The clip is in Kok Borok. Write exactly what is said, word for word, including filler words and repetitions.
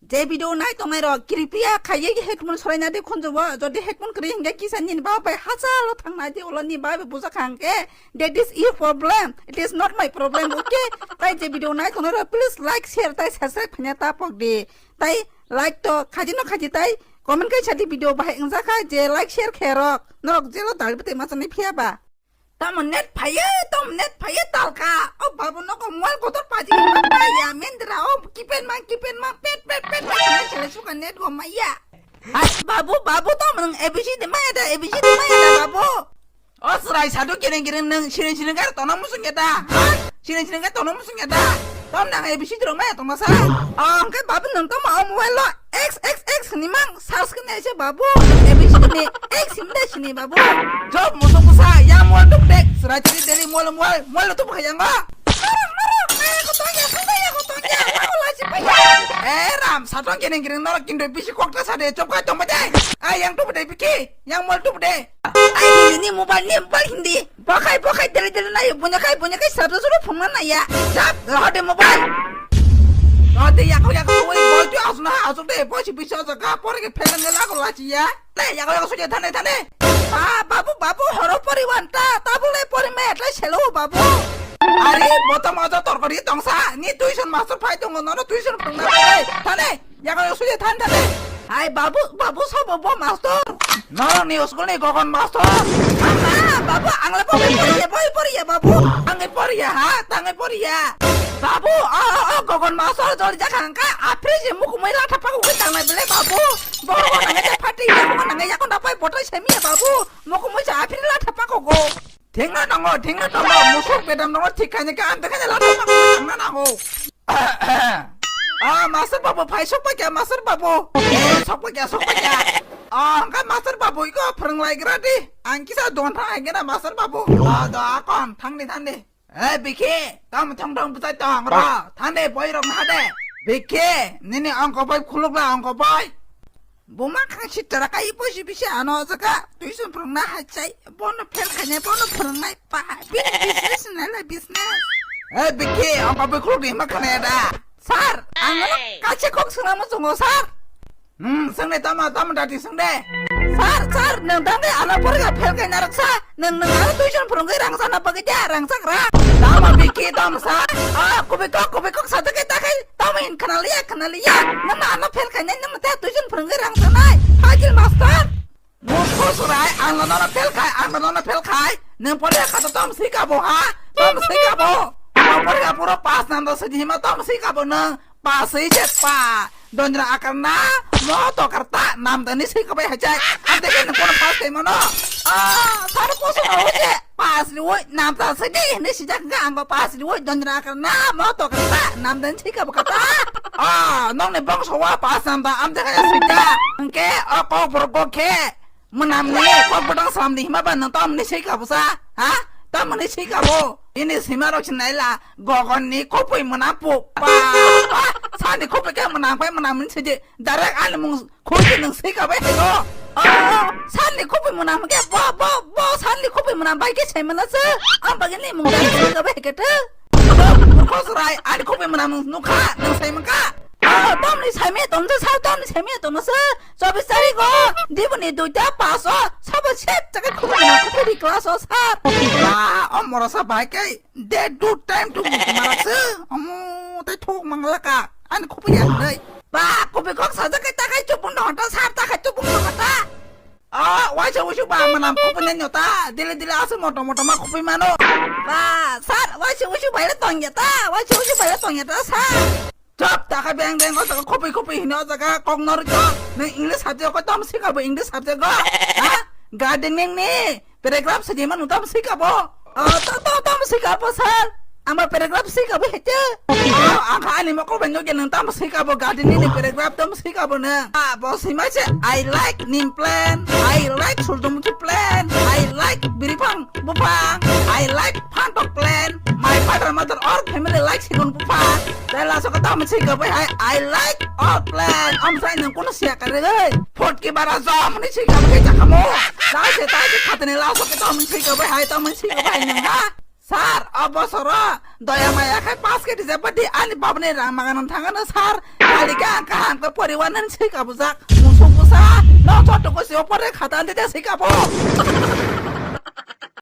Je video nai tongnai rok, kripia khaiye headphone soraina de khunjubo. Jodi headphone kwrwi hingke kisa nini baba bai hachalo thangna di, ulo ni baba bai bujak hangke, that is your problem. It is not my problem, okay? Tai je video nai tongnai rok, please like, share, tai subscribe phanya ta pok di. Tai like to khaji no khaji tai comment kai sadi video bahai wngjakha je like share khe rok. Norok jelo dal bete ma chani phiya ba. Tamo net phaye, tamo net phaye talka. O babu noko mobile kotor paji ma paya mendra o kipen ma kipen ma pet pet pet pet sele suka net go maya. Hai babu, babu tamo nang A B C de maya da, A B C de maya da babu. O chwrai sadu kiring kiring nwng siring siring kar tongna musung ya da? Ha? Siring siring kar tongna musung ya da? Tom nang A B C rok maya tongma sa? O hwnkhe babu nwng tamo o mobile lo X X X ni mang search kene se babu. A B C ni X himde sini babu. Job musung musa ya mobile tuk dek chwrai chiri daily mobile mobile mobile tuk bhai yango. Marok marok maya ko tongya sungda ya ko tongya. Ako lachi paya. Eh ram satong kiring kiring norok kintu bisi kokta sade chop khai tongma dai. Ai yang tuk dai biki yang mobile tuk dai. Ai hindi ni mobile ni mobile hindi. Bokhai bokhai dele dele nayo bunya khai bunya khai sabda suru phungna naya. Jap rohode mobile. Rohode yako yako oi boy tu asuna asuk de boy si bisa jaga pore ke phelang la ko lachi ya. Le yako yako suja thane thane. Ba babu babu horo pori wanta tabule pori me etle selo babu. Ari botom aja torkori tongsa ni tuition master phai tongo nono tuition phungna bai thane. Yago suya than thane. Hai babu, babu sobo bo master. Norok ni school ni gogon master. Ama, babu ang le bo poriya, bo poriya babu. Ang le poriya ha, tang le poriya. Babu, o o o gogon master jori jakha angka. Apre je mukumai latha paku ke tang le bele babu. Bo bo nang le pati ya, bo nang le yakon dapai botai semiya babu. Mukumai ja apre latha paku go. Thengna tongo, thengna tongo, musuk bedam tongo, thik khaina khe ang thekhaina lato ma thangna nango. Ah, master babu phai sokpa kya, master babu? Eh, sokpa kya, sokpa kya? Ah, hwnkha master babu iko phwrwng lai gra di. Ang kisa don thang hai gena master babu. Ah, do akon, thang di, thang di. Eh, Bikhi, tam thong thong bwchai tong ro. Thang di, boi rok na de. Bikhi, nini ongko boi khuluk la ongko boi. Buma khang sitra kai poisi bisi ano jaga tuition phwrwngna hachai bono phel khainai bono phwrwngnai pa bini business nai lai business. Eh Bikhi ang kabai khuluk di ma khane da. Sir, ang no kaisa kok swnamo chungo sir. Hmm, swngnai tama tama dati swngde. Sir, sir, nang dangde ano porga phel kai narak sa. Nang nang ano tuition phwrwngwi rang sana bagwi de rang sakra. Tama Bikhi tama sa. Ah, kubi kok kubi kok sa takai takai. Tamo hin khna liya, khna liya. Nang ma ano phel khai nai, nang ma te tuition phwrwngwi rang sanai. Phagil master. Murkho chwrai, ang no nono phel khai, ang no nono phel khai. Nang pore kha to tom sika bo ha, tom sika bo. Ang pore kha puro pass nang do sidi hima tom sika bo nang. Pass wi je pa. Donjra akar na, mo to kar ta, nam da ni sika bai hajai. Ante ke nang kono pass khai mano. Ah, sar ko so ho je. Pass riwoi nam ta sidi, ni sijak ga ang pass riwoi donjra akar na, mo to kar ta, nam da ni sika bo kar ta. Ah, nong ni bongso wa pass nam da am jaga ya sika. Angke o kok borok kok khe. Mwnam ni kok bodang slam ni hima ba nang tam ni sei ka busa? Ha? Tam ni sei ka bo? Ini sima rok sinai la gogon ni kopoi mwnam pu. Pa, pa, sani kopoi ke mwnam pai mwnam ni sei je. Direct ani mung khoi je nang sei ka bai hai go. Oh, sani kopoi mwnam ke bo, bo, bo, sani kopoi mwnam bai ke sei mana se. Am bagi ni mung direct sei ka bai ke te. Murkho chwrai, ani kopoi mwnam nukha, nang sai mangka. Oh, tamni saimaya tongsa, sir, tamni saimaya tongsa. Chobis tarik o, diboni duita paso, sabo set jaga khubui na khubui class o, sir. Ba, o morosa bai kai, they do time to move marak se. Omo, tai thok manglaka, ani khubui ya dai. Ba, khubui kok sajak kai takai chupun no hota, sir, takai chupun no hota. Ah, waisa usu ba manam khubui nai nyota, dile dile asu moto moto ma khubui mano. Ba, sir, waisa usu bai le tongya ta, waisa usu bai le tongya ta, sir. Chop, taka beng beng o jaga khopoi khopoi hino o jaga kok nor ko. Nang English subject ko tom sika bo English subject ko. Ha? Gardening ni paragraph sadi manu tom sika bo. Oh, to to tom sika bo sir. Ama paragraph sika bo hete. Oh, ang kha ani moko ben ge nang tom sika bo gardening ni paragraph tom sika bo nang. Ah, bo sima se I like nim plant, I like suljumuki plant, I like biripang bupang, I like phantok plant, my father mother all family like sigun bupang. Tei laso ko tamo swi ka bai hai, I like all plan. Am sai nang kono siya ka re gai. Phot ki bara jom ni swi ka bai jakamo. Sai se tai ke khatani laso ko tamo swi ka bai hai, tamo swi ka bai nang ha. Sir, o bosoro doya maya khai pass khe rijak badi ani babani rang magan thangano sir. Alika ang kaham khe poriwan hin swi kabujak. Musuk busa, no chotto ko siyo pore khata ante de swi kabo.